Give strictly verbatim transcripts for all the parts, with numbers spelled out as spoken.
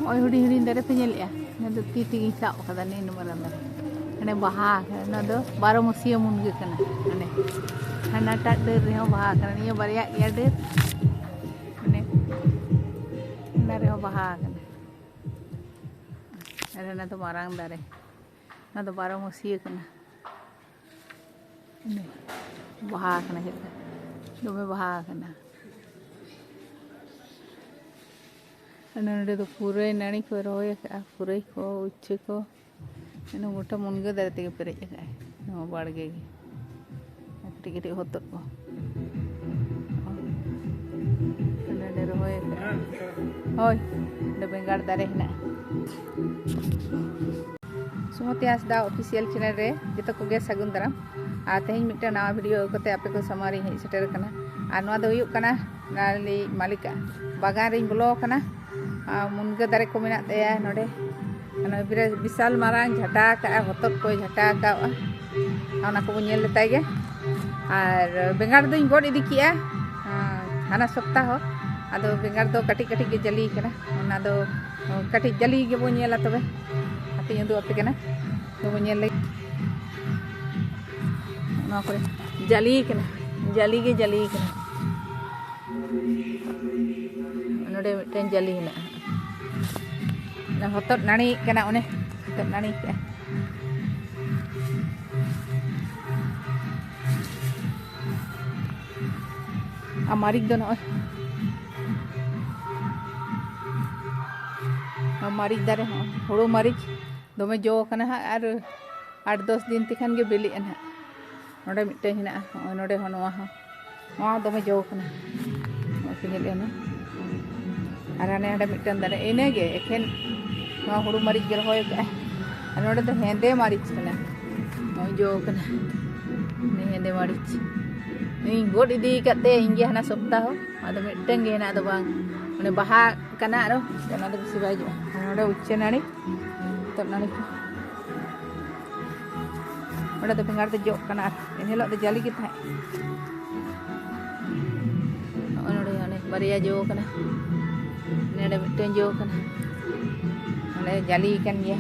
ᱱᱚᱜᱼᱚᱭ ᱦᱩᱰᱤᱧ ᱦᱩᱰᱤᱧ ᱫᱟᱨᱮ ᱯᱮ ᱧᱮᱞᱮᱜᱼᱟ? ᱱᱚᱣᱟ ᱫᱚ ᱛᱤ ᱛᱮᱜᱮᱧ ᱥᱟᱵ ᱟᱠᱟᱫᱟ, ᱱᱤᱱ ᱢᱟᱨᱟᱝ ᱫᱟᱨᱮ᱾ ᱦᱟᱱᱮ ᱵᱟᱦᱟ ᱟᱠᱟᱱᱟ, ᱱᱚᱣᱟ ᱫᱚ ᱵᱟᱨᱚ ᱢᱟᱹᱥᱤᱭᱟᱹ ᱢᱩᱱᱜᱟᱹ ᱠᱟᱱᱟ᱾ ᱦᱟᱱᱮ ᱦᱟᱱᱟᱴᱟᱜ ᱰᱟᱹᱨ ᱨᱮᱦᱚᱸ ᱵᱟᱦᱟ ᱟᱠᱟᱱᱟ, ᱱᱤᱭᱟᱹ ᱵᱟᱨᱭᱟ ᱜᱮᱭᱟ ᱰᱟᱹᱨ᱾ ᱦᱟᱱᱮ ᱚᱱᱟ ᱨᱮᱦᱚᱸ ᱵᱟᱦᱟ ᱟᱠᱟᱱᱟ᱾ ᱟᱨ ᱚᱱᱟ ᱫᱚ ᱢᱟᱨᱟᱝ ᱫᱟᱨᱮ, ᱚᱱᱟ ᱫᱚ ᱵᱟᱨᱚ ᱢᱟᱹᱥᱤᱭᱟᱹ ᱠᱟᱱᱟ᱾ ᱵᱟᱦᱟ ᱟᱠᱟᱱᱟ ᱪᱮᱫ ᱞᱮᱠᱟ, ᱫᱚᱢᱮ ᱵᱟᱦᱟ ᱟᱠᱟᱱᱟ᱾ ᱟᱨ ᱱᱚᱰᱮ ᱫᱚ ᱯᱩᱨᱟᱹᱭ ᱱᱟᱹᱲᱤ ᱠᱚ ᱨᱚᱦᱚᱭ ᱟᱠᱟᱫᱼᱟ, ᱯᱩᱨᱟᱹᱭ ᱠᱚ, ᱩᱪᱷᱟᱹ ᱠᱚ᱾ ᱤᱱᱟᱹ ᱜᱚᱴᱟ ᱢᱩᱱᱜᱟᱹ ᱫᱟᱨᱮ ᱛᱮᱜᱮ ᱯᱮᱨᱮᱡ ᱟᱠᱟᱫᱼᱟᱭ ᱱᱚᱣᱟ ᱵᱟᱲᱜᱮ ᱜᱮ᱾ ᱟᱨ ᱠᱟᱹᱴᱤᱡ ᱠᱟᱹᱴᱤᱡ ᱦᱚᱛᱚᱫ ᱠᱚ᱾ ᱱᱚᱰᱮ ᱨᱚᱦᱚᱭ ᱟᱠᱟᱫᱼᱟ᱾ ᱦᱳᱭ, ᱚᱸᱰᱮ ᱵᱮᱸᱜᱟᱲ ᱫᱟᱨᱮ ᱦᱮᱱᱟᱜᱼᱟ᱾ ᱥᱩᱢᱚᱛᱤ ᱦᱟᱸᱥᱫᱟ ᱚᱯᱷᱤᱥᱤᱭᱟᱞ ᱪᱮᱱᱮᱞ ᱨᱮ ᱡᱚᱛᱚ ᱠᱚᱜᱮ ᱥᱟᱹᱜᱩᱱ ᱫᱟᱨᱟᱢ᱾ ᱟᱨ ᱛᱮᱦᱮᱧ ᱢᱤᱫᱴᱟᱝ ᱱᱟᱣᱟ ᱵᱷᱤᱰᱤᱭᱳ ᱟᱹᱜᱩ ᱠᱟᱛᱮ ᱟᱯᱮ ᱠᱚ ᱥᱟᱢᱟᱝ ᱨᱤᱧ ᱦᱮᱡ ᱥᱮᱴᱮᱨ ᱟᱠᱟᱱᱟ᱾ ᱟᱨ ᱱᱚᱣᱟ ᱫᱚ ᱦᱩᱭᱩᱜ ᱠᱟᱱᱟ ᱱᱟᱞᱤ ᱢᱟᱞᱤᱠᱟᱜ ᱵᱟᱜᱟᱱ ᱨᱤᱧ ᱵᱚᱞᱚ ᱟᱠᱟᱱᱟ᱾ ᱟᱨ ᱢᱩᱱᱜᱟᱹ ᱫᱟᱨᱮ ᱠᱚ ᱢᱮᱱᱟᱜ ᱛᱟᱭᱟ ᱱᱚᱰᱮ᱾ ᱚᱱᱟ ᱵᱤᱨᱟᱴ ᱵᱤᱥᱟᱞ ᱢᱟᱨᱟᱝ ᱡᱷᱟᱴᱟ ᱟᱠᱟᱜᱼᱟ, ᱦᱚᱛᱚᱫ ᱠᱚᱭ ᱡᱷᱟᱴᱟ ᱟᱠᱟᱜᱼᱟ᱾ ᱚᱱᱟ ᱠᱚᱵᱚᱱ ᱧᱮᱞ ᱞᱮᱛᱟᱭ ᱜᱮ᱾ ᱟᱨ ᱵᱮᱸᱜᱟᱲ ᱫᱚᱧ ᱜᱚᱫ ᱤᱫᱤ ᱠᱮᱜᱼᱟ, ᱦᱮᱸ, ᱦᱟᱱᱟ ᱥᱚᱯᱛᱟᱦᱚ᱾ ᱟᱫᱚ ᱵᱮᱸᱜᱟᱲ ᱫᱚ ᱠᱟᱹᱴᱤᱡ ᱠᱟᱹᱴᱤᱡ ᱜᱮ ᱡᱟᱹᱞᱤ ᱠᱟᱱᱟ, ᱚᱱᱟ ᱫᱚ ᱠᱟᱹᱴᱤᱡ ᱡᱟᱹᱞᱤ ᱜᱮᱵᱚᱱ ᱧᱮᱞᱟ᱾ ᱛᱚᱵᱮ ᱦᱟᱯᱮᱧ ᱩᱫᱩᱜ ᱟᱯᱮ ᱠᱟᱱᱟ, ᱫᱚᱵᱚᱱ ᱧᱮᱞ ᱞᱮᱜᱮ᱾ ᱱᱚᱣᱟ ᱠᱚᱨᱮ ᱡᱟᱹᱞᱤ ᱠᱟᱱᱟ, ᱡᱟᱹᱞᱤ ᱜᱮ ᱡᱟᱹᱞᱤ ᱠᱟᱱᱟ᱾ ᱱᱚᱰᱮ ᱢᱤᱫᱴᱮᱱ ᱡᱟᱹᱞᱤ ᱦᱮᱱᱟᱜᱼᱟ᱾ ᱚᱱᱟ ᱦᱚᱛᱚᱫ ᱱᱟᱹᱲᱤ ᱠᱟᱱᱟ, ᱚᱱᱮ ᱦᱚᱛᱚᱫ ᱱᱟᱹᱲᱤ ᱠᱟᱱᱟ᱾ ᱟᱨ ᱢᱟᱹᱨᱤᱪ ᱫᱚ ᱱᱚᱜᱼᱚᱭ, ᱱᱚᱣᱟ ᱢᱟᱹᱨᱤᱪ ᱫᱟᱨᱮ ᱦᱚᱸ, ᱦᱩᱲᱩ ᱢᱟᱹᱨᱤᱪ ᱫᱚᱢᱮ ᱡᱚ ᱠᱟᱱᱟ ᱦᱟᱸᱜ, ᱟᱨ ᱟᱴ ᱫᱚᱥ ᱫᱤᱱ ᱛᱮᱠᱷᱟᱱ ᱜᱮ ᱵᱤᱞᱤᱜᱼᱟ ᱱᱟᱦᱟᱜ᱾ ᱱᱚᱰᱮ ᱢᱤᱫᱴᱮᱱ ᱦᱮᱱᱟᱜᱼᱟ, ᱱᱚᱜᱼᱚᱭ ᱱᱚᱰᱮ ᱦᱚᱸ, ᱱᱚᱣᱟ ᱦᱚᱸ, ᱱᱚᱣᱟ ᱦᱚᱸ ᱫᱚᱢᱮ ᱡᱚ ᱠᱟᱱᱟ᱾ ᱱᱚᱜᱼᱚᱭ ᱯᱮ ᱧᱮᱞᱮᱫᱼᱟ ᱱᱚᱣᱟ᱾ ᱟᱨ ᱦᱟᱱᱮ ᱦᱟᱸᱰᱮ ᱢᱤᱫᱴᱮᱱ ᱫᱟᱨᱮ, ᱤᱱᱟᱹᱜᱮ ᱮᱠᱷᱮᱱ ᱱᱚᱣᱟ ᱦᱩᱲᱩ ᱢᱟᱹᱨᱤᱪ ᱜᱮ ᱨᱚᱦᱚᱭ ᱠᱟᱜᱼᱟ᱾ ᱟᱨ ᱱᱚᱰᱮ ᱫᱚ ᱦᱮᱸᱫᱮ ᱢᱟᱹᱨᱤᱪ ᱠᱟᱱᱟ, ᱱᱚᱜᱼᱚᱭ ᱡᱚ ᱠᱟᱱᱟ᱾ ᱱᱤᱭᱟᱹ ᱦᱮᱸᱫᱮ ᱢᱟᱹᱨᱤᱪ ᱤᱧ ᱜᱚᱫ ᱤᱫᱤ ᱟᱠᱟᱫ ᱛᱮ ᱤᱧ ᱜᱮ ᱦᱟᱱᱟ ᱥᱚᱯᱛᱟᱦᱚ, ᱟᱫᱚ ᱢᱤᱫᱴᱮᱱ ᱜᱮ ᱦᱮᱱᱟᱜ, ᱟᱫᱚ ᱵᱟᱝ, ᱚᱱᱮ ᱵᱟᱦᱟ ᱠᱟᱱᱟ ᱟᱨᱚ, ᱚᱱᱟ ᱫᱚ ᱵᱮᱥᱤ ᱵᱟᱭ ᱡᱚᱜᱼᱟ᱾ ᱟᱨ ᱱᱚᱰᱮ ᱩᱪᱪᱷᱟᱹ ᱱᱟᱹᱲᱤ, ᱦᱚᱛᱚᱫ ᱱᱟᱹᱲᱤ ᱠᱚ᱾ ᱚᱸᱰᱮ ᱫᱚ ᱵᱮᱸᱜᱟᱲ ᱫᱚ ᱡᱚᱜ ᱠᱟᱱᱟ, ᱟᱨ ᱮᱱ ᱦᱤᱞᱳᱜ ᱫᱚ ᱡᱟᱹᱞᱤ ᱜᱮ ᱛᱟᱦᱮᱸᱫ᱾ ᱱᱚᱜᱼᱚᱭ ᱱᱚᱰᱮ ᱚᱱᱮ ᱵᱟᱨᱭᱟ ᱡᱚ ᱠᱟᱱᱟ, ᱱᱚᱰᱮ ᱢᱤᱫᱴᱮᱱ ᱡᱚ ᱠᱟᱱᱟ᱾ ᱞᱮ ᱡᱟᱹᱞᱤ ᱟᱠᱟᱱ ᱜᱮᱭᱟ᱾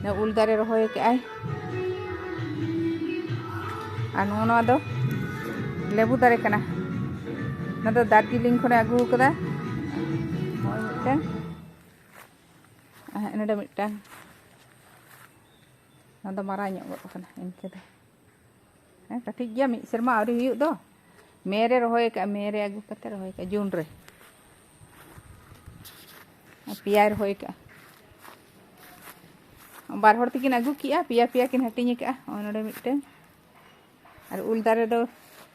ᱱᱚᱣᱟ ᱩᱞ ᱫᱟᱨᱮ ᱨᱚᱦᱚᱭ ᱟᱠᱟᱫᱼᱟᱭ᱾ ᱟᱨ ᱱᱚᱜᱼᱚ ᱱᱚᱣᱟ ᱫᱚ ᱞᱮᱵᱩ ᱫᱟᱨᱮ ᱠᱟᱱᱟ᱾ ᱱᱚᱣᱟ ᱫᱚ ᱫᱟᱨᱡᱤᱞᱤᱝ ᱠᱷᱚᱱᱮ ᱟᱹᱜᱩ ᱟᱠᱟᱫᱟ᱾ ᱱᱚᱜᱼᱚᱭ ᱢᱤᱫᱴᱟᱝ, ᱟᱨ ᱱᱚᱰᱮ ᱢᱤᱫᱴᱟᱝ᱾ ᱱᱚᱣᱟ ᱫᱚ ᱢᱟᱨᱟᱝ ᱧᱚᱜ ᱜᱚᱫ ᱟᱠᱟᱱᱟ ᱤᱱᱠᱟᱹ ᱫᱚ᱾ ᱦᱮᱸ, ᱠᱟᱹᱴᱤᱡ ᱜᱮᱭᱟ, ᱢᱤᱫ ᱥᱮᱨᱢᱟ ᱟᱹᱣᱨᱤ ᱦᱩᱭᱩᱜ ᱫᱚ᱾ ᱢᱮ ᱨᱮ ᱨᱚᱦᱚᱭ ᱟᱠᱟᱫᱼᱟ, ᱢᱮ ᱨᱮ ᱟᱹᱜᱩ ᱠᱟᱛᱮ ᱨᱚᱦᱚᱭ ᱟᱠᱟᱫᱼᱟ, ᱡᱩᱱ ᱨᱮ᱾ ᱟᱨ ᱯᱮᱭᱟᱭ ᱨᱚᱦᱚᱭ ᱟᱠᱟᱫᱼᱟ᱾ ᱵᱟᱨ ᱦᱚᱲ ᱛᱮᱠᱤᱱ ᱟᱹᱜᱩ ᱠᱮᱜᱼᱟ, ᱯᱮᱭᱟ ᱯᱮᱭᱟ ᱠᱤᱱ ᱦᱟᱹᱴᱤᱧ ᱟᱠᱟᱫᱼᱟ᱾ ᱱᱚᱜᱼᱚᱭ ᱱᱚᱰᱮ ᱢᱤᱫᱴᱮᱱ᱾ ᱟᱨ ᱩᱞ ᱫᱟᱨᱮ ᱫᱚ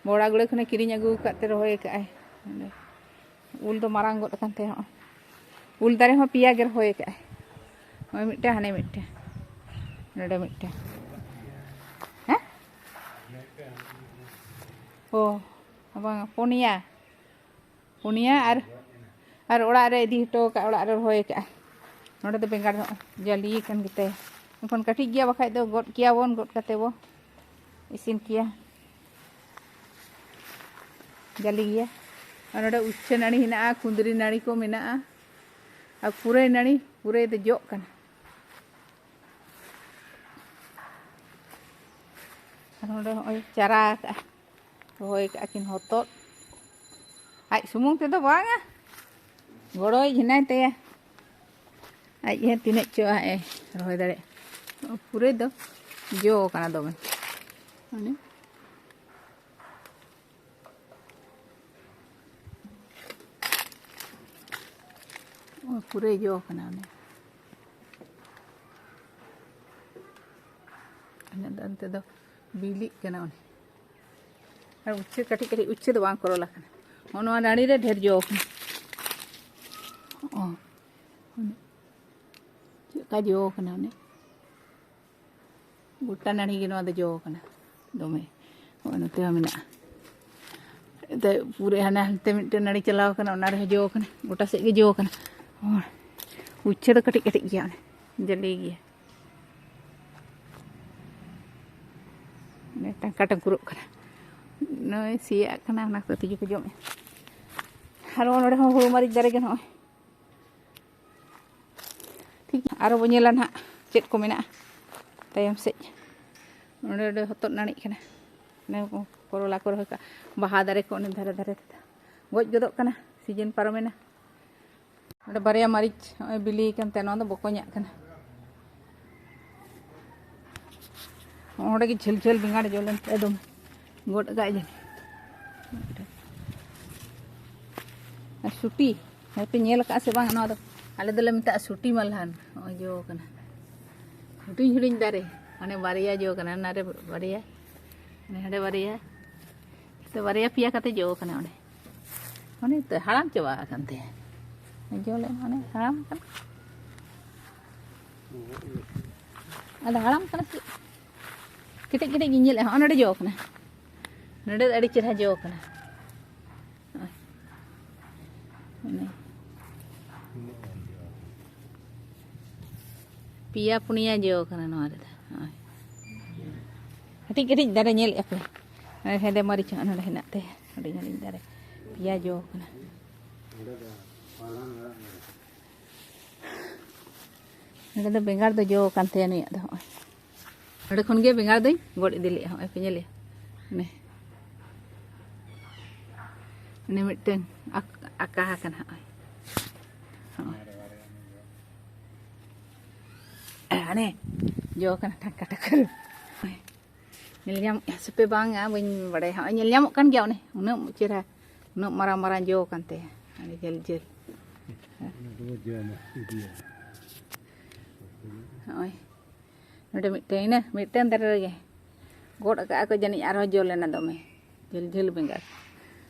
ᱵᱚᱲᱟᱜᱩᱲᱟᱹ ᱠᱷᱚᱱᱮ ᱠᱤᱨᱤᱧ ᱟᱹᱜᱩ ᱟᱠᱟᱫ ᱛᱮ ᱨᱚᱦᱚᱭ ᱟᱠᱟᱫᱼᱟᱭ᱾ ᱱᱚᱰᱮ ᱩᱞ ᱫᱚ ᱢᱟᱨᱟᱝ ᱜᱚᱫ ᱟᱠᱟᱱ ᱛᱟᱭᱟ᱾ ᱦᱚᱸᱜᱼᱚᱭ ᱩᱞ ᱫᱟᱨᱮ ᱦᱚᱸ ᱯᱮᱭᱟ ᱜᱮ ᱨᱚᱦᱚᱭ ᱟᱠᱟᱫᱼᱟᱭ᱾ ᱱᱚᱜᱼᱚᱭ ᱢᱤᱫᱴᱟᱝ, ᱦᱟᱱᱮ ᱢᱤᱫᱴᱟᱝ, ᱱᱚᱰᱮ ᱢᱤᱫᱴᱟᱝ᱾ ᱦᱮᱸ? ᱚ, ᱵᱟᱝᱟ, ᱯᱩᱱᱭᱟ᱾ ᱯᱩᱱᱭᱟ ᱟᱨ, ᱟᱨ ᱚᱲᱟᱜ ᱨᱮ ᱤᱫᱤ ᱦᱚᱴᱚ ᱟᱠᱟᱫ, ᱚᱲᱟᱜ ᱨᱮ ᱨᱚᱦᱚᱭ ᱟᱠᱟᱫᱼᱟ᱾ ᱱᱚᱰᱮ ᱫᱚ ᱵᱮᱸᱜᱟᱲ ᱱᱚᱜᱼᱚᱭ ᱡᱟᱹᱞᱤ ᱟᱠᱟᱱ ᱜᱮᱛᱟᱭᱟ᱾ ᱮᱱᱠᱷᱟᱱ ᱠᱟᱹᱴᱤᱡ ᱜᱮᱭᱟ, ᱵᱟᱠᱷᱟᱡ ᱫᱚ ᱜᱚᱫ ᱠᱮᱭᱟᱵᱚᱱ, ᱜᱚᱫ ᱠᱟᱛᱮ ᱵᱚ ᱤᱥᱤᱱ ᱠᱮᱭᱟ᱾ ᱡᱟᱹᱞᱤ ᱜᱮᱭᱟ᱾ ᱟᱨ ᱱᱚᱰᱮ ᱩᱪᱷᱟᱹ ᱱᱟᱹᱲᱤ ᱦᱮᱱᱟᱜᱼᱟ, ᱠᱩᱸᱫᱽᱨᱤ ᱱᱟᱹᱲᱤ ᱠᱚ ᱢᱮᱱᱟᱜᱼᱟ᱾ ᱟᱨ ᱯᱩᱨᱟᱹᱭ ᱱᱟᱹᱲᱤ, ᱯᱩᱨᱟᱹᱭ ᱫᱚ ᱡᱚᱜ ᱠᱟᱱᱟ᱾ ᱟᱨ ᱱᱚᱰᱮ ᱦᱚᱸᱜᱼᱚᱭ ᱪᱟᱨᱟ ᱟᱠᱟᱜᱼᱟ, ᱨᱚᱦᱚᱭ ᱟᱠᱟᱜᱼᱟ ᱠᱤᱱ ᱦᱚᱛᱚᱫ᱾ ᱟᱡ ᱥᱩᱢᱩᱝ ᱛᱮᱫᱚ ᱵᱟᱝᱟ, ᱜᱚᱲᱚᱭᱤᱡ ᱦᱮᱱᱟᱭ ᱛᱟᱭᱟ᱾ ᱟᱡ ᱦᱚᱸ ᱛᱤᱱᱟᱹᱜ ᱪᱚ ᱟᱡ ᱮ ᱨᱚᱦᱚᱭ ᱫᱟᱲᱮᱭᱟᱜᱼᱟ᱾ ᱯᱩᱨᱟᱹᱭ ᱫᱚ ᱡᱚ ᱠᱟᱱᱟ ᱫᱚᱢᱮ᱾ ᱚᱱᱮ ᱯᱩᱨᱟᱹᱭ ᱡᱚ ᱠᱟᱱᱟ ᱚᱱᱮ᱾ ᱤᱱᱟᱹ ᱫᱚ ᱚᱱᱛᱮ ᱫᱚ ᱵᱤᱞᱤᱜ ᱠᱟᱱᱟ ᱚᱱᱮ᱾ ᱟᱨ ᱩᱪᱷᱟᱹ ᱠᱟᱹᱴᱤᱡ ᱠᱟᱹᱴᱤᱡ ᱩᱪᱷᱟᱹ ᱫᱚ ᱵᱟᱝ ᱠᱚᱨᱚᱞᱟ ᱠᱟᱱᱟ᱾ ᱦᱚᱸᱜᱼᱚ ᱱᱚᱣᱟ ᱱᱟᱹᱲᱤ ᱨᱮ ᱰᱷᱮᱨ ᱡᱚ ᱠᱟᱱᱟ᱾ ᱚ, ᱚᱱᱮ ᱪᱮᱫ ᱞᱮᱠᱟ ᱡᱚ ᱠᱟᱱᱟ ᱚᱱᱮ᱾ ᱜᱚᱴᱟ ᱱᱟᱹᱲᱤ ᱜᱮ ᱱᱚᱣᱟ ᱫᱚ ᱡᱚ ᱠᱟᱱᱟ ᱫᱚᱢᱮ᱾ ᱱᱚᱜᱼᱚᱭ ᱱᱚᱛᱮ ᱦᱚᱸ ᱢᱮᱱᱟᱜᱼᱟ᱾ ᱮᱱᱛᱮ ᱯᱩᱨᱟᱹ ᱦᱟᱱᱟ ᱦᱟᱱᱛᱮ ᱢᱤᱫᱴᱮᱱ ᱱᱟᱹᱲᱤ ᱪᱟᱞᱟᱣ ᱠᱟᱱᱟ, ᱚᱱᱟ ᱨᱮᱦᱚᱸ ᱡᱚ ᱠᱟᱱᱟ, ᱜᱚᱴᱟ ᱥᱮᱫ ᱜᱮ ᱡᱚ ᱠᱟᱱᱟ᱾ ᱦᱚᱸ, ᱩᱪᱷᱟᱹ ᱫᱚ ᱠᱟᱹᱴᱤᱡ ᱠᱟᱹᱴᱤᱡ ᱜᱮᱭᱟ, ᱚᱱᱮ ᱡᱟᱹᱞᱤ ᱜᱮᱭᱟ᱾ ᱚᱱᱮ ᱴᱟᱝᱠᱟ ᱴᱟᱝᱠᱩᱨᱚᱜ ᱠᱟᱱᱟ, ᱱᱚᱜᱼᱚᱭ ᱥᱮᱭᱟᱜ ᱠᱟᱱᱟ, ᱚᱱᱟ ᱠᱚ ᱛᱤᱡᱩ ᱠᱚ ᱡᱚᱢᱮᱫᱼᱟ᱾ ᱟᱨ ᱱᱚᱰᱮ ᱦᱚᱸ ᱦᱩᱲᱩ ᱢᱟᱹᱨᱤᱪ ᱫᱟᱨᱮ ᱜᱮ ᱱᱚᱜᱼᱚᱭ᱾ ᱟᱨᱚ ᱵᱚ ᱧᱮᱞᱟ ᱱᱟᱦᱟᱜ ᱪᱮᱫ ᱠᱚ ᱢᱮᱱᱟᱜᱼᱟ ᱛᱟᱭᱚᱢ ᱥᱮᱫ᱾ ᱱᱚᱸᱰᱮ ᱱᱚᱸᱰᱮ ᱦᱚᱛᱚᱫ ᱱᱟᱹᱲᱤᱜ ᱠᱟᱱᱟ᱾ ᱚᱱᱮ ᱠᱚ ᱠᱚᱨᱚᱞᱟ ᱠᱚ ᱨᱚᱦᱚᱭ ᱠᱟᱜᱼᱟ, ᱵᱟᱦᱟ ᱫᱟᱨᱮ ᱠᱚ ᱚᱱᱮ ᱫᱷᱟᱨᱮ ᱫᱷᱟᱨᱮ ᱛᱮᱫᱚ ᱜᱚᱡ ᱜᱚᱫᱚᱜ ᱠᱟᱱᱟ, ᱥᱤᱡᱤᱱ ᱯᱟᱨᱚᱢᱮᱱᱟ᱾ ᱱᱚᱸᱰᱮ ᱵᱟᱨᱭᱟ ᱢᱟᱹᱨᱤᱪ ᱱᱚᱜᱼᱚᱭ ᱵᱤᱞᱤ ᱟᱠᱟᱱ ᱛᱮ ᱱᱚᱣᱟ ᱫᱚ ᱵᱚᱠᱚᱧᱟᱜ ᱠᱟᱱᱟ᱾ ᱚᱸᱰᱮ ᱜᱮ ᱡᱷᱟᱹᱞ ᱡᱷᱟᱹᱞ ᱵᱮᱸᱜᱟᱲ ᱡᱚ ᱞᱮᱱ ᱛᱟᱭ ᱫᱚᱢᱮ ᱜᱚᱫ ᱟᱠᱟᱫ ᱡᱟᱹᱱᱤᱡ᱾ ᱟᱨ ᱥᱩᱴᱤ, ᱦᱮᱸ ᱯᱮ ᱧᱮᱞ ᱟᱠᱟᱫᱼᱟ ᱥᱮ ᱵᱟᱝ? ᱱᱚᱣᱟ ᱫᱚ ᱟᱞᱮ ᱫᱚᱞᱮ ᱢᱮᱛᱟᱜᱼᱟ ᱥᱩᱴᱤ ᱢᱟᱞᱦᱟᱱ᱾ ᱱᱚᱜᱼᱚᱭ ᱡᱚ ᱠᱟᱱᱟ, ᱦᱩᱰᱤᱧ ᱦᱩᱰᱤᱧ ᱫᱟᱨᱮ, ᱦᱟᱱᱮ ᱵᱟᱨᱭᱟ ᱡᱚ ᱠᱟᱱᱟ, ᱚᱱᱟᱨᱮ ᱵᱟᱨᱭᱟ, ᱦᱟᱱᱮ ᱦᱟᱸᱰᱮ ᱵᱟᱨᱭᱟ, ᱛᱚ ᱵᱟᱨᱭᱟ ᱯᱮᱭᱟ ᱠᱟᱛᱮ ᱡᱚ ᱠᱟᱱᱟ ᱚᱸᱰᱮ᱾ ᱚᱱᱮ ᱛᱚ ᱦᱟᱲᱟᱢ ᱪᱟᱵᱟ ᱟᱠᱟᱱ ᱛᱟᱭᱟ, ᱡᱚ ᱞᱮ ᱢᱟᱱᱮ ᱦᱟᱲᱟᱢ ᱠᱟᱱᱟ᱾ ᱟᱫᱚ ᱦᱟᱲᱟᱢ ᱠᱟᱱᱟ ᱥᱮ ᱠᱮᱴᱮᱡ ᱠᱮᱴᱮᱡ ᱜᱤᱧ ᱧᱮᱞᱮᱫᱼᱟ᱾ ᱦᱚᱸᱜᱼᱚ ᱱᱚᱰᱮ ᱡᱚ ᱠᱟᱱᱟ, ᱱᱚᱰᱮ ᱫᱚ ᱟᱹᱰᱤ ᱪᱮᱦᱨᱟ ᱡᱚ ᱠᱟᱱᱟ᱾ ᱦᱚᱸᱜᱼᱚᱭ᱾ ᱚᱱᱮ᱾ ᱯᱮᱭᱟ ᱯᱩᱱᱭᱟ ᱡᱚ ᱠᱟᱱᱟ ᱱᱚᱣᱟ ᱨᱮᱫᱚ᱾ ᱦᱚᱸᱜᱼᱚᱭ᱾ ᱠᱟᱹᱴᱤᱡ ᱠᱟᱹᱴᱤᱡ ᱫᱟᱨᱮ ᱧᱮᱞᱮᱫᱼᱟ ᱯᱮ᱾ ᱦᱮᱸᱫᱮ ᱢᱟᱹᱨᱤᱪ ᱦᱚᱸ ᱱᱚᱰᱮ ᱦᱮᱱᱟᱜ ᱛᱟᱭᱟ, ᱦᱩᱰᱤᱧ ᱦᱩᱰᱤᱧ ᱫᱟᱨᱮ᱾ ᱯᱮᱭᱟ ᱡᱚ ᱠᱟᱱᱟ᱾ ᱱᱚᱰᱮ ᱫᱚ ᱵᱮᱸᱜᱟᱲ ᱫᱚ ᱡᱚ ᱠᱟᱱ ᱛᱟᱭᱟ ᱱᱩᱭᱟᱜ ᱫᱚ᱾ ᱦᱚᱸᱜᱼᱚᱭ᱾ ᱱᱚᱰᱮ ᱠᱷᱚᱱ ᱜᱮ ᱵᱮᱸᱜᱟᱲ ᱫᱚᱧ ᱜᱚᱫ ᱤᱫᱤ ᱞᱮᱫᱼᱟ᱾ ᱦᱚᱸᱜᱼᱚᱭ ᱯᱮ ᱧᱮᱞᱮᱭᱟ? ᱚᱱᱮ, ᱚᱱᱮ ᱢᱤᱫᱴᱟᱹᱝ ᱟᱠ-, ᱟᱠᱟ ᱟᱠᱟᱱᱟ᱾ ᱦᱚᱸᱜᱼᱚᱭ᱾ ᱦᱚᱸᱜᱼᱚᱭ᱾ ᱦᱟᱱᱮ ᱡᱚ ᱠᱟᱱᱟ ᱴᱷᱟᱝᱠᱟ ᱴᱷᱟᱠᱩᱨ᱾ ᱧᱮᱞ ᱧᱟᱢᱚᱜ ᱥᱮᱯᱮ ᱵᱟᱝᱟ, ᱵᱟᱹᱧ ᱵᱟᱲᱟᱭᱟ᱾ ᱦᱚᱸᱜᱼᱚᱭ ᱧᱮᱞ ᱧᱟᱢᱚᱜ ᱠᱟᱱ ᱜᱮᱭᱟ, ᱚᱱᱮ ᱩᱱᱟᱹᱜ ᱪᱮᱦᱨᱟ, ᱩᱱᱟᱹᱜ ᱢᱟᱨᱟᱝ ᱢᱟᱨᱟᱝ ᱡᱚ ᱠᱟᱱ ᱛᱟᱭᱟ, ᱟᱹᱰᱤ ᱡᱷᱟᱹᱞ ᱡᱷᱟᱹᱞ᱾ ᱚᱱᱟ ᱫᱚᱵᱚ ᱡᱚᱢᱟ, ᱤᱫᱤᱭᱟ᱾ ᱦᱚᱸᱜᱼᱚᱭ᱾ ᱱᱚᱰᱮ ᱢᱤᱫᱴᱮᱱ, ᱤᱱᱟᱹ ᱢᱤᱫᱴᱮᱱ ᱫᱟᱨᱮ ᱨᱮᱜᱮ ᱜᱚᱫ ᱟᱠᱟᱫᱼᱟ ᱠᱚ ᱡᱟᱹᱱᱤᱡ, ᱟᱨᱦᱚᱸ ᱡᱚ ᱞᱮᱱᱟ ᱫᱚᱢᱮ ᱡᱷᱟᱹᱞ ᱡᱷᱟᱹᱞ ᱵᱮᱸᱜᱟᱲ᱾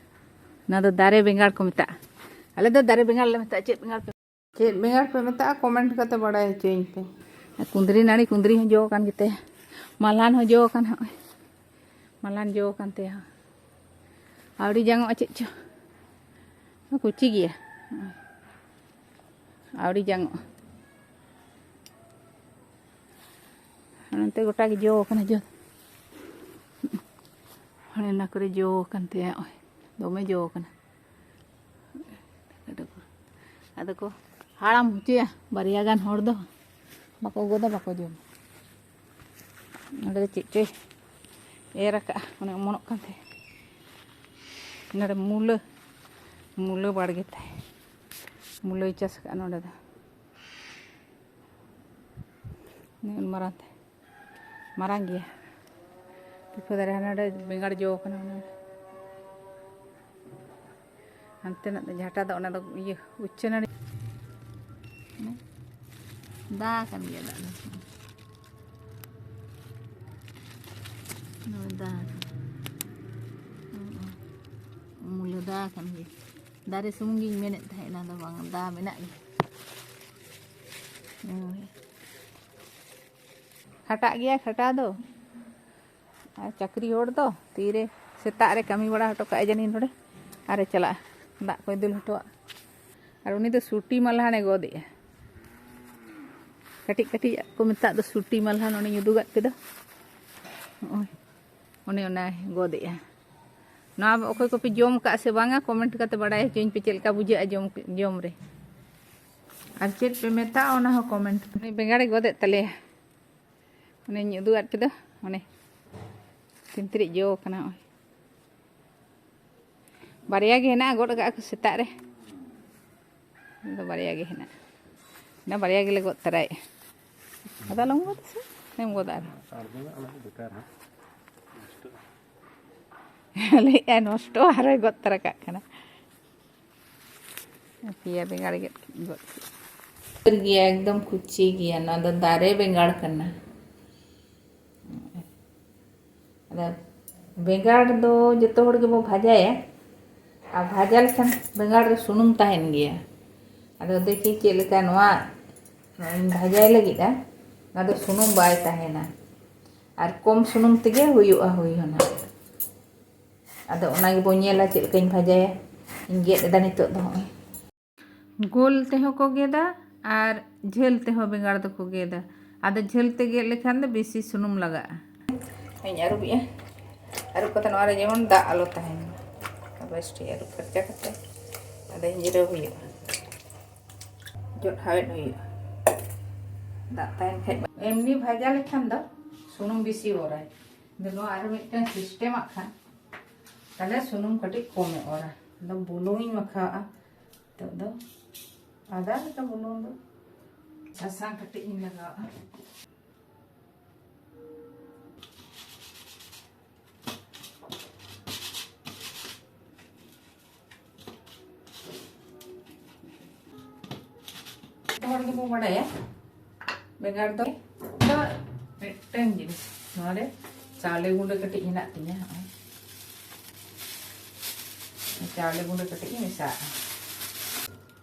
ᱚᱱᱟ ᱫᱚ ᱫᱟᱨᱮ ᱵᱮᱸᱜᱟᱲ ᱠᱚ ᱢᱮᱛᱟᱜᱼᱟ, ᱟᱞᱮ ᱫᱚ ᱫᱟᱨᱮ ᱵᱮᱸᱜᱟᱲ ᱞᱮ ᱢᱮᱛᱟᱜᱼᱟ᱾ ᱪᱮᱫ ᱵᱮᱸᱜᱟᱲ ᱯᱮ, ᱪᱮᱫ ᱵᱮᱸᱜᱟᱲ ᱯᱮ ᱢᱮᱛᱟᱜᱼᱟ? ᱠᱚᱢᱮᱱᱴ ᱠᱟᱛᱮ ᱵᱟᱲᱟᱭ ᱦᱚᱪᱚᱧ ᱯᱮ᱾ ᱟᱨ ᱠᱩᱸᱫᱽᱨᱤ ᱱᱟᱹᱲᱤ, ᱠᱩᱸᱫᱽᱨᱤ ᱦᱚᱸ ᱡᱚ ᱟᱠᱟᱱ ᱜᱮᱛᱟᱭᱟ, ᱢᱟᱞᱦᱟᱱ ᱦᱚᱸ ᱡᱚ ᱟᱠᱟᱱ, ᱦᱚᱸᱜᱼᱚᱭ ᱢᱟᱞᱦᱟᱱ ᱡᱚ ᱟᱠᱟᱱ ᱛᱟᱭᱟ᱾ ᱟᱹᱣᱨᱤ ᱡᱟᱝᱚᱜᱼᱟ ᱪᱮᱫ ᱪᱚ, ᱠᱩᱪᱤ ᱜᱮᱭᱟ, ᱟᱹᱣᱨᱤ ᱡᱟᱝᱚᱜᱼᱟ᱾ ᱱᱚᱱᱛᱮ ᱜᱚᱴᱟ ᱜᱮ ᱡᱚ ᱟᱠᱟᱱᱟ, ᱡᱚ᱾ ᱦᱟᱱᱮ ᱚᱱᱟ ᱠᱚᱨᱮ ᱡᱚ ᱟᱠᱟᱱ ᱛᱟᱭᱟ, ᱱᱚᱜᱼᱚᱭ ᱫᱚᱢᱮ ᱡᱚ ᱟᱠᱟᱱᱟ᱾ ᱟᱫᱚ ᱠᱚ ᱦᱟᱲᱟᱢ ᱦᱚᱪᱚᱭᱟ ᱵᱟᱨᱭᱟ ᱜᱟᱱ ᱦᱚᱲ ᱫᱚ᱾ ᱵᱟᱠᱚ ᱜᱚᱫᱟ, ᱵᱟᱠᱚ ᱡᱚᱢᱟ᱾ ᱚᱸᱰᱮ ᱫᱚ ᱪᱮᱫ ᱪᱚᱭ ᱮᱨ ᱟᱠᱟᱫᱼᱟ, ᱚᱱᱮ ᱚᱢᱚᱱᱚᱜ ᱠᱟᱱ ᱛᱟᱦᱮᱸ᱾ ᱱᱚᱰᱮ ᱢᱩᱞᱟᱹ, ᱢᱩᱞᱟᱹ ᱵᱟᱲᱜᱮ ᱛᱟᱭ᱾ ᱢᱩᱞᱟᱹᱭ ᱪᱟᱥ ᱟᱠᱟᱫᱼᱟ ᱱᱚᱰᱮ ᱫᱚ᱾ ᱱᱤᱱᱟᱹᱜ ᱢᱟᱨᱟᱝ ᱛᱮ, ᱢᱟᱨᱟᱝ ᱜᱮᱭᱟ᱾ ᱯᱤᱯᱷᱟᱹ ᱫᱟᱨᱮ ᱦᱟᱱᱮ ᱱᱚᱰᱮ ᱵᱮᱸᱜᱟᱲ ᱡᱚ ᱠᱟᱱᱟ, ᱦᱟᱱᱮ ᱦᱟᱱᱛᱮ ᱱᱟᱜ ᱫᱚ ᱡᱷᱟᱴᱟ ᱫᱚ, ᱚᱱᱟ ᱫᱚ ᱤᱭᱟᱹ ᱩᱪᱪᱷᱟᱹ ᱱᱟᱹᱲᱤ᱾ ᱫᱟ ᱠᱟᱱ ᱜᱮᱭᱟ ᱫᱟᱜ ᱫᱚ᱾ ᱱᱚᱜᱼᱚᱭ ᱫᱟ ᱠᱟᱱᱟ᱾ ᱢᱩᱞᱟᱹ ᱫᱟ ᱠᱟᱱ ᱜᱮᱭᱟ᱾ ᱫᱟᱨᱮ ᱥᱩᱢᱩᱝ ᱜᱤᱧ ᱢᱮᱱᱮᱫ ᱛᱟᱦᱮᱸᱫ, ᱚᱱᱟ ᱫᱚ ᱵᱟᱝ, ᱫᱟ ᱢᱮᱱᱟᱜ ᱜᱮᱭᱟ᱾ ᱦᱳᱭ᱾ ᱠᱷᱟᱴᱟᱜ ᱜᱮᱭᱟ ᱠᱷᱟᱴᱟ ᱫᱚ᱾ ᱟᱨ ᱪᱟᱹᱠᱨᱤ ᱦᱚᱲ ᱫᱚ ᱛᱤᱨᱮ ᱥᱮᱛᱟᱜ ᱨᱮ ᱠᱟᱹᱢᱤ ᱵᱟᱲᱟ ᱦᱚᱴᱚ ᱠᱟᱜᱼᱟᱭ ᱡᱟᱹᱱᱤᱡ ᱱᱚᱰᱮ, ᱟᱨᱮ ᱪᱟᱞᱟᱜᱼᱟ ᱫᱟᱜ ᱠᱚᱭ ᱫᱩᱞ ᱦᱚᱴᱚᱣᱟᱜ᱾ ᱟᱨ ᱩᱱᱤ ᱫᱚ ᱥᱩᱴᱤ ᱢᱟᱞᱦᱟᱱᱮ ᱜᱚᱫᱮᱜᱼᱟ᱾ ᱠᱟᱹᱴᱤᱡ ᱠᱟᱹᱴᱤᱡ ᱟᱜ ᱠᱚ ᱢᱮᱛᱟᱜ ᱫᱚ ᱥᱩᱴᱤ ᱢᱟᱞᱦᱟᱱ, ᱚᱱᱮᱧ ᱩᱫᱩᱜᱟᱫ ᱯᱮ ᱫᱚ᱾ ᱱᱚᱜᱼᱚᱭ, ᱚᱱᱮ ᱚᱱᱟᱭ ᱜᱚᱫᱮᱜᱼᱟ᱾ ᱱᱚᱣᱟ ᱚᱠᱚᱭ ᱠᱚᱯᱮ ᱡᱚᱢ ᱠᱟᱜᱼᱟ ᱥᱮ ᱵᱟᱝᱟ, ᱠᱚᱢᱮᱱᱴ ᱠᱟᱛᱮ ᱵᱟᱲᱟᱭ ᱦᱚᱪᱚᱧ ᱯᱮ ᱪᱮᱫ ᱞᱮᱠᱟ ᱵᱩᱡᱷᱟᱹᱜᱼᱟ ᱡᱚᱢ, ᱡᱚᱢ ᱨᱮ᱾ ᱟᱨ ᱪᱮᱫ ᱯᱮ ᱢᱮᱛᱟᱜᱼᱟ ᱚᱱᱟ ᱦᱚᱸ ᱠᱚᱢᱮᱱᱴ᱾ ᱩᱱᱤ ᱵᱮᱸᱜᱟᱲᱮ ᱜᱚᱫᱮᱫ ᱛᱟᱞᱮᱭᱟ᱾ ᱚᱱᱮᱧ ᱩᱫᱩᱜᱟᱫ ᱯᱮ ᱫᱚ, ᱚᱱᱮ ᱛᱤᱱ ᱛᱤᱨᱤᱡ ᱡᱚ ᱠᱟᱱᱟ ᱱᱚᱜᱼᱚᱭ᱾ ᱵᱟᱨᱭᱟ ᱜᱮ ᱦᱮᱱᱟᱜᱼᱟ, ᱜᱚᱫ ᱟᱠᱟᱫᱼᱟ ᱠᱚ ᱥᱮᱛᱟᱜ ᱨᱮ᱾ ᱟᱫᱚ ᱵᱟᱨᱭᱟ ᱜᱮ ᱦᱮᱱᱟᱜᱼᱟ᱾ ᱚᱱᱟ ᱵᱟᱨᱭᱟ ᱜᱮᱞᱮ ᱜᱚᱫ ᱛᱟᱨᱟᱭᱮᱫᱼᱟ᱾ ᱟᱫᱚ ᱟᱞᱚᱢ ᱜᱚᱫᱟ ᱥᱮ, ᱚᱱᱮᱢ ᱜᱚᱫᱟ ᱟᱨᱦᱚᱸ᱾ ᱟᱨ ᱵᱟᱝᱟ, ᱚᱱᱟ ᱫᱚ ᱵᱮᱠᱟᱨ ᱦᱟᱸᱜ᱾ ᱞᱟᱹᱭᱮᱫᱼᱟᱭ ᱱᱚᱥᱴᱚ, ᱟᱨᱦᱚᱸᱭ ᱜᱚᱫ ᱛᱟᱨᱟ ᱠᱟᱜ ᱠᱟᱱᱟ᱾ ᱯᱮᱭᱟ ᱵᱮᱸᱜᱟᱲ ᱜᱮᱫ ᱜᱚᱫ ᱠᱮᱫ᱾ ᱜᱮᱭᱟ, ᱮᱠᱫᱚᱢ ᱠᱩᱪᱤ ᱜᱮᱭᱟ, ᱱᱚᱣᱟ ᱫᱚ ᱫᱟᱨᱮ ᱵᱮᱸᱜᱟᱲ ᱠᱟᱱᱟ᱾ ᱟᱫᱚ ᱵᱮᱸᱜᱟᱲ ᱫᱚ ᱡᱚᱛᱚ ᱦᱚᱲ ᱜᱮᱵᱚ ᱵᱷᱟᱡᱟᱭᱟ, ᱟᱨ ᱵᱷᱟᱡᱟ ᱞᱮᱠᱷᱟᱱ ᱵᱮᱸᱜᱟᱲ ᱨᱮ ᱥᱩᱱᱩᱢ ᱛᱟᱦᱮᱱ ᱜᱮᱭᱟ᱾ ᱟᱫᱚ ᱫᱮᱠᱷᱤ ᱪᱮᱫ ᱞᱮᱠᱟ ᱱᱚᱣᱟ, ᱱᱚᱣᱟᱧ ᱵᱷᱟᱡᱟᱭ ᱞᱟᱹᱜᱤᱫᱼᱟ, ᱱᱚᱣᱟ ᱫᱚ ᱥᱩᱱᱩᱢ ᱵᱟᱭ ᱛᱟᱦᱮᱱᱟ, ᱟᱨ ᱠᱚᱢ ᱥᱩᱱᱩᱢ ᱛᱮᱜᱮ ᱦᱩᱭᱩᱜᱼᱟ, ᱦᱩᱭ ᱦᱚᱸ ᱱᱟᱜ᱾ ᱟᱫᱚ ᱚᱱᱟ ᱜᱮᱵᱚᱱ ᱧᱮᱞᱟ ᱪᱮᱫ ᱞᱮᱠᱟᱧ ᱵᱷᱟᱡᱟᱭᱟ᱾ ᱤᱧ ᱜᱮᱫ ᱮᱫᱟ ᱱᱤᱛᱚᱜ ᱫᱚ ᱦᱚᱸᱜᱼᱚᱭ᱾ ᱜᱳᱞ ᱛᱮᱦᱚᱸ ᱠᱚ ᱜᱮᱫᱟ ᱟᱨ ᱡᱷᱟᱹᱞ ᱛᱮᱦᱚᱸ ᱵᱮᱸᱜᱟᱲ ᱫᱚᱠᱚ ᱜᱮᱫᱟ᱾ ᱟᱫᱚ ᱡᱷᱟᱹᱞ ᱛᱮ ᱜᱮᱫ ᱞᱮᱠᱷᱟᱱ ᱫᱚ ᱵᱮᱥᱤ ᱥᱩᱱᱩᱢ ᱞᱟᱜᱟᱜᱼᱟ᱾ ᱤᱧ ᱟᱹᱨᱩᱵᱮᱜᱼᱟ᱾ ᱟᱹᱨᱩᱵ ᱠᱟᱛᱮ ᱱᱚᱣᱟ ᱨᱮ ᱡᱮᱢᱚᱱ ᱫᱟᱜ ᱟᱞᱚ ᱛᱟᱦᱮᱱ ᱢᱟ᱾ ᱵᱮᱥ ᱴᱷᱤᱠ ᱟᱹᱨᱩᱵ ᱯᱷᱟᱨᱪᱟ ᱠᱟᱛᱮ ᱟᱫᱚ ᱡᱤᱨᱟᱹᱣ ᱦᱩᱭᱩᱜᱼᱟ᱾ ᱡᱚᱫ ᱦᱟᱣᱮᱫ ᱦᱩᱭᱩᱜᱼᱟ᱾ ᱫᱟᱜ ᱛᱟᱦᱮᱱ ᱠᱷᱟᱡ ᱮᱢᱱᱤ ᱵᱷᱟᱡᱟ ᱞᱮᱠᱷᱟᱱ ᱫᱚ ᱥᱩᱱᱩᱢ ᱵᱮᱥᱤ ᱚᱨᱟᱭ᱾ ᱟᱫᱚ ᱱᱚᱣᱟ ᱟᱨ ᱢᱤᱫᱴᱟᱝ ᱥᱤᱥᱴᱮᱢᱟᱜ ᱠᱷᱟᱱ ᱛᱟᱦᱞᱮ ᱥᱩᱱᱩᱢ ᱠᱟᱹᱴᱤᱡ ᱠᱚᱢᱮ ᱚᱨᱟ᱾ ᱟᱫᱚ ᱵᱩᱞᱩᱝ ᱤᱧ ᱢᱟᱠᱷᱟᱣᱟᱜᱼᱟ᱾ ᱱᱤᱛᱚᱜ ᱫᱚ ᱟᱫᱟ ᱞᱮᱠᱟ ᱵᱩᱞᱩᱝ ᱫᱚ, ᱥᱟᱥᱟᱝ ᱠᱟᱹᱴᱤᱡ ᱤᱧ ᱞᱟᱜᱟᱣᱟᱜᱼᱟ᱾ ᱡᱚᱛᱚ ᱦᱚᱲ ᱜᱮᱵᱚ ᱵᱟᱲᱟᱭᱟ ᱵᱮᱸᱜᱟᱲ ᱫᱚ, ᱫᱚ ᱢᱤᱫᱴᱟᱝ ᱡᱤᱱᱤᱥ, ᱱᱚᱣᱟ ᱨᱮ ᱪᱟᱣᱞᱮ ᱜᱩᱸᱰᱟᱹ ᱠᱟᱹᱴᱤᱡ ᱦᱮᱱᱟᱜ ᱛᱤᱧᱟ᱾ ᱦᱚᱸᱜᱼᱚᱭ ᱪᱟᱣᱞᱮ ᱜᱩᱸᱰᱟᱹ ᱠᱟᱹᱴᱤᱡ ᱤᱧ ᱢᱮᱥᱟᱜᱼᱟ,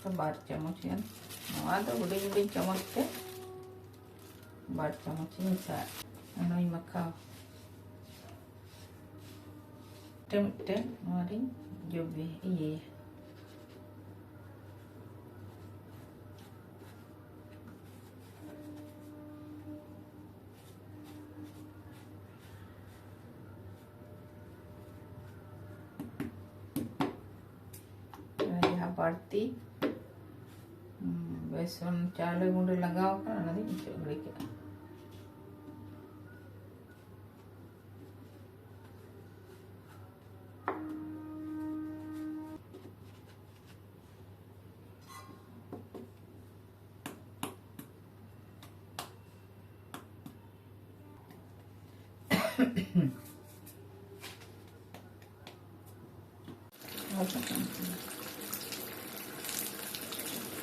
ᱛᱚ ᱵᱟᱨ ᱪᱟᱢᱚᱪ ᱜᱟᱱ᱾ ᱱᱚᱣᱟ ᱫᱚ ᱦᱩᱰᱤᱧ ᱦᱩᱰᱤᱧ ᱪᱟᱢᱚᱪ ᱛᱮ ᱵᱟᱨ ᱪᱟᱢᱚᱪ ᱤᱧ ᱢᱮᱥᱟᱜᱼᱟ᱾ ᱚᱱᱟᱧ ᱢᱟᱠᱷᱟᱣ ᱢᱤᱫᱴᱮᱱ ᱢᱤᱫᱴᱮᱱ ᱱᱚᱣᱟ ᱨᱤᱧ ᱡᱚᱵᱮ ᱤᱭᱟᱹᱭᱟ᱾ ᱟᱨ ᱡᱟᱦᱟᱸ ᱵᱟᱹᱲᱛᱤ, ᱦᱩᱸ, ᱵᱮᱥᱚᱱ ᱪᱟᱣᱞᱮ ᱜᱩᱸᱰᱟᱹ ᱞᱟᱜᱟᱣ ᱟᱠᱟᱱᱟ, ᱚᱱᱟ ᱫᱚᱧ ᱚᱪᱚᱜ ᱜᱤᱰᱤ ᱠᱟᱜᱼᱟ᱾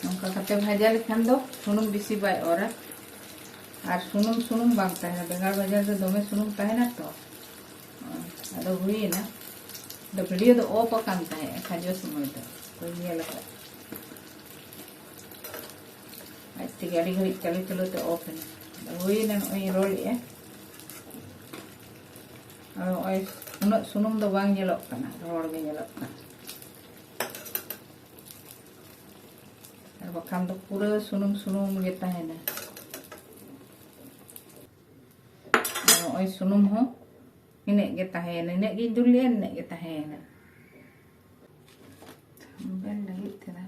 ᱱᱚᱝᱠᱟ ᱠᱟᱛᱮ ᱵᱷᱟᱡᱟ ᱞᱮᱠᱷᱟᱱ ᱫᱚ ᱥᱩᱱᱩᱢ ᱵᱮᱥᱤ ᱵᱟᱭ ᱚᱨᱟ᱾ ᱟᱨ ᱥᱩᱱᱩᱢ ᱥᱩᱱᱩᱢ ᱵᱟᱝ ᱛᱟᱦᱮᱱᱟ, ᱵᱮᱸᱜᱟᱲ ᱵᱷᱟᱡᱟ ᱨᱮᱫᱚ ᱫᱚᱢᱮ ᱥᱩᱱᱩᱢ ᱛᱟᱦᱮᱱᱟ ᱛᱚ᱾ ᱟᱫᱚ ᱦᱩᱭᱮᱱᱟ᱾ ᱟᱫᱚ ᱵᱷᱤᱰᱤᱭᱳ ᱫᱚ ᱚᱯᱷ ᱟᱠᱟᱱ ᱛᱟᱦᱮᱸᱫ ᱠᱷᱟᱡᱚ ᱥᱚᱢᱚᱭ ᱫᱚ, ᱵᱟᱹᱧ ᱧᱮᱞ ᱟᱠᱟᱫ᱾ ᱟᱡ ᱛᱮᱜᱮ ᱟᱹᱰᱤ ᱜᱷᱟᱹᱲᱤᱡ ᱪᱟᱹᱞᱩ ᱪᱟᱹᱞᱩ ᱛᱮ ᱚᱯᱷ ᱮᱱᱟ᱾ ᱟᱫᱚ ᱦᱩᱭᱮᱱᱟ, ᱱᱚᱜᱼᱚᱭ ᱤᱧ ᱨᱳᱞᱮᱜᱼᱟ᱾ ᱟᱫᱚ ᱱᱚᱜᱼᱚᱭ ᱩᱱᱟᱹᱜ ᱥᱩᱱᱩᱢ ᱫᱚ ᱵᱟᱝ ᱧᱮᱞᱚᱜ ᱠᱟᱱᱟ, ᱨᱚᱦᱚᱲ ᱜᱮ ᱧᱮᱞᱚᱜ ᱠᱟᱱᱟ᱾ ᱟᱨ ᱵᱟᱠᱷᱟᱱ ᱫᱚ ᱯᱩᱨᱟᱹ ᱥᱩᱱᱩᱢ ᱥᱩᱱᱩᱢ ᱜᱮ ᱛᱟᱦᱮᱱᱟ᱾ ᱟᱨ ᱱᱚᱜᱼᱚᱭ ᱥᱩᱱᱩᱢ ᱦᱚᱸ ᱤᱱᱟᱹᱜ ᱜᱮ ᱛᱟᱦᱮᱸᱭᱮᱱᱟ, ᱤᱱᱟᱹᱜ ᱜᱤᱧ ᱫᱩᱞ ᱞᱮᱜᱼᱟ, ᱤᱱᱟᱹᱜ ᱜᱮ ᱛᱟᱦᱮᱸᱭᱮᱱᱟ᱾ ᱵᱮᱞ ᱞᱟᱹᱜᱤᱫ ᱛᱮᱫᱚ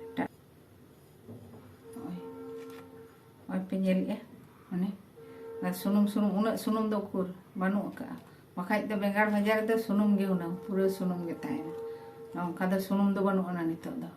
ᱮᱴᱟᱜ ᱧᱮᱞᱮᱜᱼᱟ ᱚᱱᱮ, ᱟᱨ ᱥᱩᱱᱩᱢ ᱥᱩᱱᱩᱢ, ᱩᱱᱟᱹᱜ ᱥᱩᱱᱩᱢ ᱫᱚ ᱩᱠᱩᱨ ᱵᱟᱹᱱᱩᱜ ᱟᱠᱟᱜᱼᱟ᱾ ᱵᱟᱠᱷᱟᱡ ᱫᱚ ᱵᱮᱸᱜᱟᱲ ᱵᱷᱟᱡᱟ ᱨᱮᱫᱚ ᱥᱩᱱᱩᱢ ᱜᱮ ᱦᱩᱱᱟᱹᱝ, ᱯᱩᱨᱟᱹ ᱥᱩᱱᱩᱢ ᱜᱮ ᱛᱟᱦᱮᱱᱟ᱾ ᱚᱱᱠᱟ ᱫᱚ ᱥᱩᱱᱩᱢ ᱫᱚ ᱵᱟᱹᱱᱩᱜ ᱟᱱᱟ ᱱᱤᱛᱚᱜ ᱫᱚ᱾